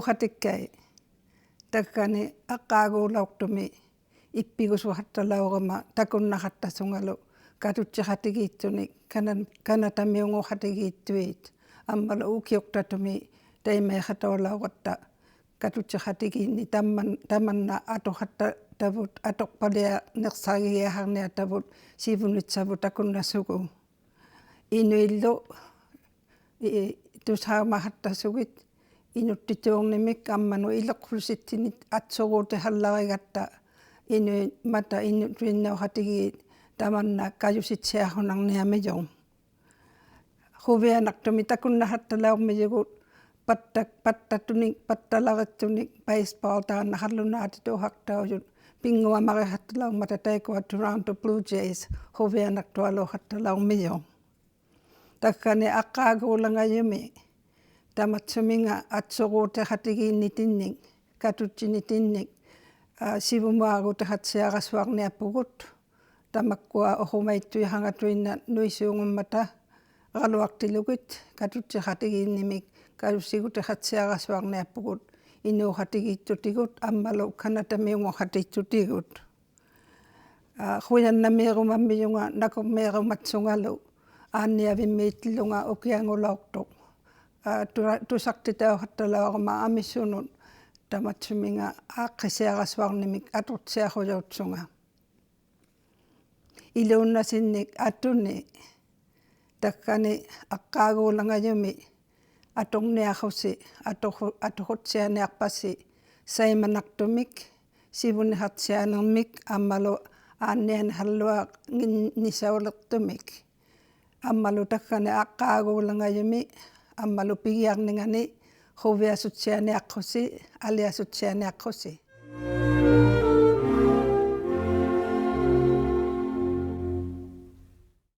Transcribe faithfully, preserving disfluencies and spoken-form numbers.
ᖃᑎᒃᑲᐃ. ᑕᒡᒐᓂ ᐊᕐᕌᒎᓚᐅᖅᑐᒥ ᐃᑉᐱᒍᓱᖃᑦᑕᓚᐅᕋᒪ ᑕᑯᓐᓇᖃᑦᑕᓱᖓᓗ ᑲᑐᔾᔨᖃᑎᒌᑦᑐᓂᒃ ᑲᓇ-, ᑲᓇᑕᒥᐅᖑᖃᑎᒌᑦᑐᐃᑦ. ᐊᒻᒪᓗ ᐅᑭᐅᖅᑕᑐᒥ ᑕᐃᒪᐃᖃᑕᐅᓚᐅᕋᑦᑕ ᑲᑐᔾᔨᖃᑎᒌᓐᓂᒃ ᑕᒪᓐ-, ᑕᒪᓐᓇ ᐊᑐᖃᑦᑕᑕᕗᑦ ᐊᑐᖅᐸᓕᐊᓂᖅᓴᒋᒋᐊᖃᕐᓂᐊᑕᕗᑦ ᓯᕗᓂᑦᓴᕗᑦ ᑕᑯᓐᓇᓱᒍ. ᐃᓄᐃᓪᓗ, ᐃ-, ᑐᓴᐅᒪᖃᑦᑕᓱᒋᑦ ᐃᓄᑦᑎᑑᕐᓂᒥᒃ ᐊᒻᒪᓗ ᐃᓕᖅᑯᓯᑦᑎᓂᒃ ᐊᑦᓱᕉᑎᖃᓪᓚᕆᒐᑦᑕ ᐃᓄᐃᑦ ᒪᑕ ᐃᓄᑐᐃᓐᓇᐅᖃᑎᒌᑦ ᑕᒪᓐᓇ ᑲᔪᓯᑦᓯᐊᖁᓇᕐᓂᐊᒥᔪᖅ. ᖁᕕᐊᓇᖅᑐᒥ ᑕᑯᓐᓇᖃᑦᑕᓚᐅᕐᒥᔪᒍᑦ ᐸᑦᑕ-, ᐸᑦᑕᑐᓂᒃ, ᐸᑦᑕᓚᕆᑦᑐᓂᒃ baseball ᑖᓐᓇᖃᓪᓗᓈᑎᑐᖃᖅᑕᐅᔪᑦ ᐱᙳᐊᒪᕆᖃᑦᑕᓚᐅᕐᒪᑕ ᑕᐃᒃᑯᐊ Toronto Blue Jays ᖁᕕᐊᓇᖅᑐᐊᓘᖃᑦᑕᓚᐅᕐᒥᔪᖅ. ᑕᒡᒐᓂ ᐊᕐᕌᒎᓚᖓᔪᒥ ᑕᒪᑦᓱᒥᖓ ᐊᑦᓱᕉᑎᖃᑎᒌᓐᓂᑎᓐᓂᒃ, ᑲᑐᔾᔨᓂᑎᓐᓂᒃ, ᐋ, ᓯᕗᒧᐊᕈᑎᖃᑦᓯᐊᕋᓱᐊᕐᓂᐊᐳᒍᑦ. ᑕᒪᒃᑯᐊ ᐅᖁᒪᐃᑦᑐᐃᖃᖓᑐᐃᓐᓇᖅ ᓄᐃᓲᖑᒻᒪᑕ ᕋᓗᐊᖅᑎᓗᒋᑦ ᑲᑐᔾᔨᖃᑎᒌᓐᓂᒥᒃ ᑲᔪᓯᒍᑎᖃᑦᓯᐊᕋᓱᐊᕐᓂᐊᐳᒍᑦ ᐃᓅᖃᑎᒌᑦᑐᑎᒍᑦ ᐊᒻᒪᓗ ᑲᓇᑕᒥᐅᖑᖃᑎᑦᑐᑎᒍᑦ. ᐋ, ᖁᔭᓐᓇᒦᕈᒪᒻᒥᔪᖓ ᓇᑯᕐᒦᕈᒪᑦᓱᖓᓗ ᐋᓐᓂᐊᕕᒻᒦᑎᓪᓗᖓ ᐅᑭᐊᖑᓚᐅᖅᑐᖅ. ᐋ, ᑐᓴ-, ᑐᓴᖅᑎᑕᐅᖃᑦᑕᓚᐅᕋᒪ ᐊᒥᓱᓄᑦ ᑕᒪᑦᓱᒥᖓ ᐋᖅᑭᓯᐊᕋᓱᐊᕐᓂᒥᒃ ᐊᑐᖅᓯᐊᖁᔭᐅᑦᓱᖓ. ᐃᓘᓐᓇᓯᓐᓂᒃ ᐊᑐᓂ ᑕᒡᒐᓂ ᐊᕐᕌᒎᓚᖓᔪᒥ ᐊᑐᕐᓂᐊᖁᓯ, ᐊᑐᖁ-, ᐊᑐᖁᑦᓯᐊᓂᐊᖅᐸᓯ ᓴᐃᒪᓇᖅᑐᒥᒃ, ᓯᕗᓂᖃᑦᓯᐊᓂᕐᒥᒃ ᐊᒻᒪᓗ ᐋᓐᓂᐊᓂᖃᓪᓗᐊᖏᓐᓂᓴᐅᓕᖅᑐᒥᒃ. ᐊᒻᒪᓗ ᑕᒡᒐᓂ ᐊᕐᕌᒎᓚᖓᔪᒥ ᐊᒻᒪᓗ ᐱᒋᐊᕐᓂᖓᓂ ᖁᕕᐊᓱᑦᓯᐊᓂᐊᖅᑯᓯ, ᐊᓕᐊᓱᑦᓯᐊᓂᐊᖅᑯᓯ.